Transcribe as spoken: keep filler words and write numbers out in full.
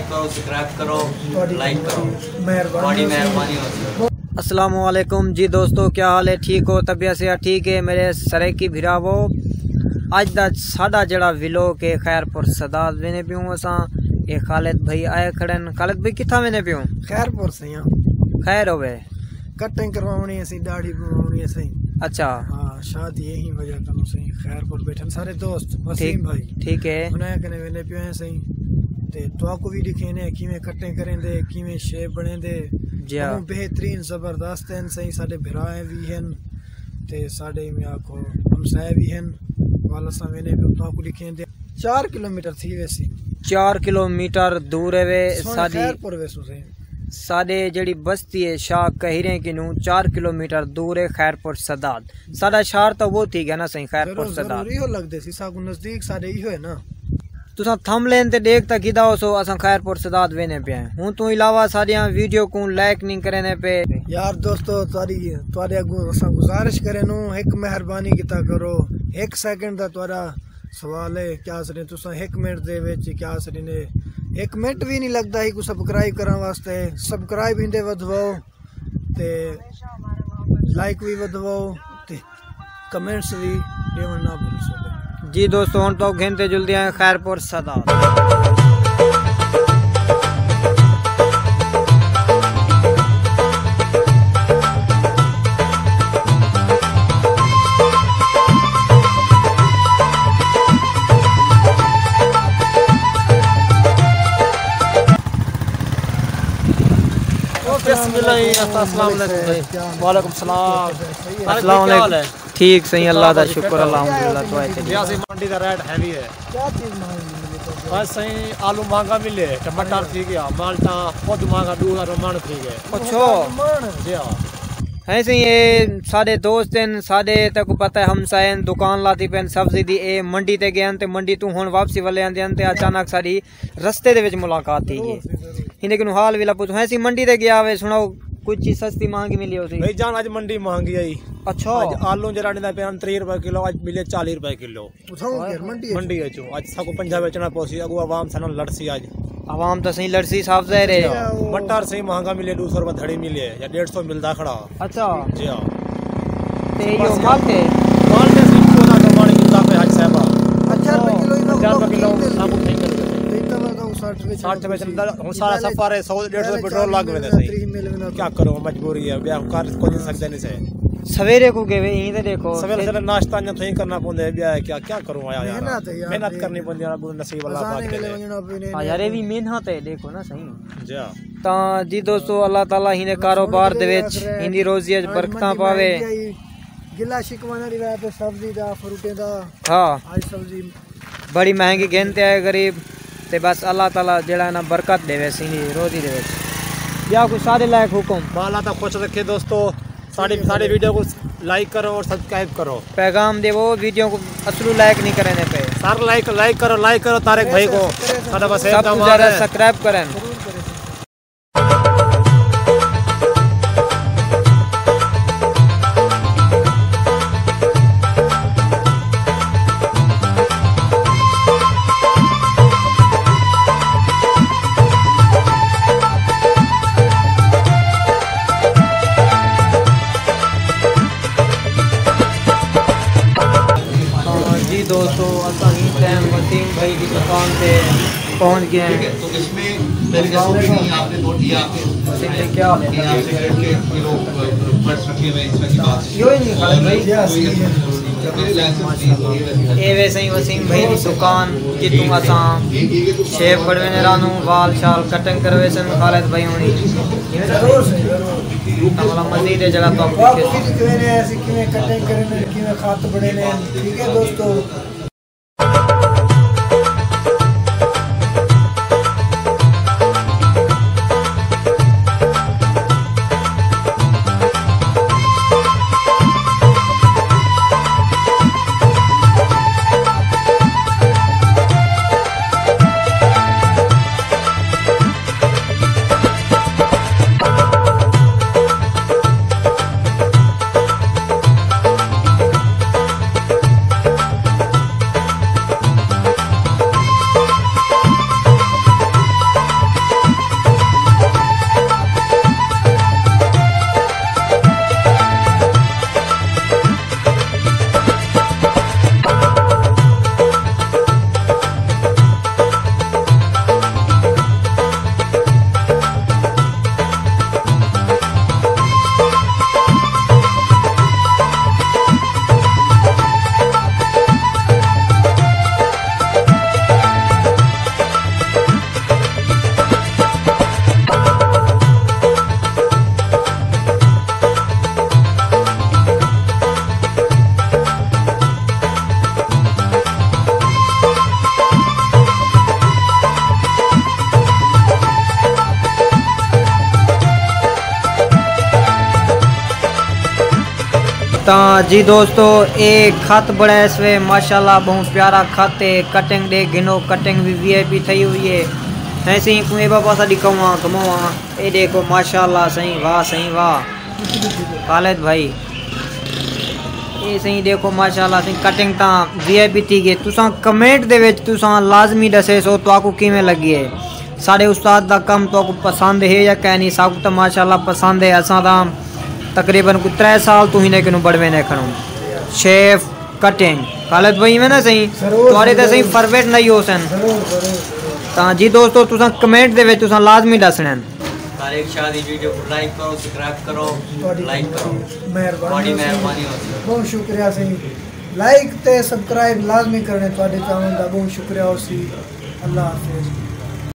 کرو، سبسکرائب کرو، لائک کرو۔ مہربانی تہاݙی ہوسی۔ مہربانی ہوسی۔ السلام علیکم جی دوستو، کیا حال ہے؟ ٹھیک ہو؟ طبیعت صحت ٹھیک ہے میرے سرائیکی بھراوو؟ اڄ دا ساݙا جیڑھا ولاگ ہے خیر پور سداد ویندے پیوں اساں۔ اے خالد بھائی آئے کھڑن۔ خالد بھائی کتھاں ویندے پیوں؟ خیر پور سئیں۔ خیر ہووے۔ کٹنگ کرواوݨی ہے سئیں، ݙاڑھی بݨواوݨی ہے سئیں۔ اچھا۔ ہاں، شادی ہے، ایں وجہ کنوں سئیں خیر پور ٻیٹھن سارے دوست، وسیم ٹھیک، بھائی۔ ٹھیک ہے۔ انہاں کنے ویندے پیوں ہیں سئیں۔ تے تہاکوں وی ݙکھیندے ہیں کیویں کٹنگ کریندے، کیویں شیپ بݨیندے۔ جی ہاں۔ ٻہوں بہترین زبردست ہیں سئیں، ساݙے بھرا وی ہیں تے ساݙے میں آکھو ہمسائے وی ہیں۔ ول اساں ویندے پیوں تہاکوں ݙکھیندے۔ چار کلومیٹر تھی ویسی۔ چار کلومیٹر دور ہے وے سئیں، ساݙی۔ خیر پور ویسوں سئیں۔ ساݙے جیڑھی بستی ہے شاہ کہیریں کنوں چار کلومیٹر دور ہے خیر پور سداد۔ ساݙا شہر تاں وہ تھی ڳیا نا سئیں، خیر پور ضرور، سداد۔ ضرور، ایہو لڳدے سی، ساکوں نزدیک ساݙے ایہو ہے نا۔ تساں تھمبنیل تے ݙیکھ تاں گھدا ہوسو، اساں خیر پور سداد ویندے پئے ہیں۔ ہن توں علاوہ ساݙیاں ویڈیو کوں لائک نہیں کریندے پئے۔ یار دوستو، تہاݙی، تہاݙے اڳوں اساں گزارش کرینوں، ہک مہربانی کیتا کرو، ہک سیکنڈ دا تہاݙا سوال ہے، کیا سݙیں تساں ہک منٹ دے وچ، کیا سݙیں نے، ہک منٹ وی نہیں لڳدا ہی کوں سبسکرائب کرݨ واسطے۔ سبسکرائب ایندے ودھواؤ تے لائک وی ودھواؤ تے کمنٹس وی ݙیوݨ نہ بھلسو۔ جی دوستو، ہݨ تہاکوں گھن تے جلدے ہیں خیر پور سداد۔ بسم اللہ، السلام علیکم بھائی۔ وعلیکم السلام۔ السلام علیکم۔ ٹھیک سئیں، اللہ دا شکر، الحمدللہ۔ تو آئے جی، اسیں منڈی دا ریٹ ہیوی ہے۔ کیا چیز مہنگی ملی؟ بس سئیں، آلو مہنگا ملے، ٹماٹر تھی ڳیا، مالٹا خود مہنگا، ݙو ہزار روپے مݨ تھی ڳئے۔ اچھا۔ جی ہاں۔ ہیں سئیں، اے ساݙے دوست ہیں، ساݙے تہاکوں پتہ ہے ہمسائے ہیں، دکان لاتی پئے ہیں سبزی دی، اے منڈی تے ڳئے ہیں تے منڈی توں ہݨ واپسی ولے آندے ہیں تے اچانک ساݙی رستے دے وچ ملاقات تھی ڳئی۔ ہݨ کنوں حال ویلا پچھوں، ہیں سئیں منڈی تے ڳیا ہووے، سݨاؤ کجھ چیز سستی مہنگی ملی ہوسی؟ بھائی جان، اڄ منڈی مہنگی آئی۔ اچھا۔ اڄ آلو جیڑھا ݙیندا پئے ہیں تریہہ روپے کلو، اڄ ملے چالیہہ روپے کلو۔ اتھاؤں پھر منڈی اچ؟ منڈی اچوں۔ اڄ ساکوں پنجاہ ویچݨا پوسی، اڳوں عوام ساݙے نال لڑسی اڄ۔ عوام تاں سئیں لڑسی، صاف ظاہر ہے۔ جی ہاں۔ مٹر سئیں مہنگا ملے، ݙو سو روپے دھڑی ملے یا ݙیڈھ سو ملدا کھڑا۔ اچھا۔ جی ہاں۔ تے ایہو بس مالٹے؟ مالٹے سئیں چودہ سو ماݨی ملدا پئے حاج صاحبہ۔ اچھا، روپے کلو ایہو پنجاہ روپے کلو۔ ساکوں ٹھیک کر ݙے۔ سٹھ وچ ہݨ سارا سفر ہے، سو ݙیڈھ سو پٹرول لڳ ویندے سئیں۔ کیا کرو، مجبوری ہے، ٻیا کر کجھ سڳدے نہیں سئیں۔ سویرے کوں ڳئے وے، ایں تے ݙیکھو۔ سویرے سویرے ناشتہ انڄاں تھوڑی کرݨا پوندے، ٻیا کیا، کیا کروں آیا یار۔ محنت ہے یار، محنت کرݨی پوندی ہے، نصیب اللہ پاک ݙیوے۔ ہاں یار، اے وی محنت ہے، ݙیکھو نا سئیں۔ جی ہاں۔ تاں جی دوستو، اللہ تعالیٰ ہیندے کاروبار دے وچ، ہیندی روزی وچ برکتاں پاوے۔ گلہ شکوہ نہ ریہا پئے سبزی دا، فروٹیں دا۔ ہاں۔ اڄ سبزی بڑی مہنگی گھن تے آئے غریب، تے بس اللہ تعالیٰ جیڑھا ہے نا برکت ݙیوے سئیں دی روزی دے وچ۔ ٻیا کجھ ساݙے لائق حکم؟ اللہ تاں خوش رکھے دوستو، ساݙے، ساݙے ویڈیو کوں لائک کرو اور سبسکرائب کرو۔ پیغام ݙیوو، ویڈیو کوں اصلوں لائک نہیں کریندے پئے۔ سارے لائک، لائک کرو، لائک کرو طارق بھائی کوں۔ ساݙا بس ایک سب کوں کمال زیادہ ہے۔ سبسکرائب کرن۔ جی دوستو، اساں ایں ٹائم وسیم بھائی دی دکان تے پہنچ ڳئے ہیں۔ تو اس میں پہلے جیسے کہ آپ نے نوٹ کیا کہ کیا؟ یہاں سگریٹ کے کلو، بٹس رکھے ہوئے ہیں، اس طرح کی بات۔ یوں ہی نہیں خالد بھائی۔ اے وے سئیں وسیم بھائی دی دکان، جتھوں اساں شیپ بݨویندے رہندوں، وال شال کٹنگ کرویسن خالد بھائی ہوݨی۔ ضرور سئیں، ضرور۔ تاں والا مزید ہے جیڑھا تہاکوں ݙکھیسوں۔ کیویں نے، اسی کیویں کٹنگ کرن، کیویں خط بݨیندے، ٹھیک ہے دوستو۔ تاں جی دوستو، اے خط بݨائے سوے، ماشاءاللہ ٻہوں پیارا خط ہے۔ کٹنگ ݙے گھنو، کٹنگ وی وی آئی پی تھئی ہوئی ہے۔ ہیں سئیں، کوں اے ٻا پاسا ݙکھاواں، گھماواں۔ اے ݙیکھو ماشاءاللہ سئیں، واہ سئیں واہ۔ خالد بھائی، اے سئیں ݙیکھو ماشاءاللہ سئیں، کٹنگ تاں وی آئی پی تھی ڳئی۔ تساں کمنٹ دے وچ تساں لازمی ݙسیسو تہاکوں کیویں لڳی ہے۔ ساݙے استاد دا کم تہاکوں پسند ہے یا کائنی؟ ساکوں تاں ماشاءاللہ پسند ہے۔ اساں تاں تقریباً کوئی ترے سال توں ہن اے کنوں بݨویندے کھڑوں۔ شیف کٹنگ۔ خالد بھائی، ایویں نا سئیں؟ ضرور، تہاݙے تاں سئیں ضرور۔ فیوریٹ نہ ہی ہوسن۔ ضرور، ضرور، ضرور۔ تاں جی دوستو، تساں کمنٹ دے وچ تساں لازمی ݙسݨے۔ طارق شاہ دی ویڈیو کوں لائک کرو، سبسکرائب کرو، تہاݙی لائک کرو۔ مہربانی تہاݙی ہوسی۔ مہربانی ہوسی۔ ٻہوں شکریہ سئیں۔ لائک تے سبسکرائب لازمی کرݨے، تہاݙے تعاون دا ٻہوں شکریہ ہوسی۔ اللہ حافظ۔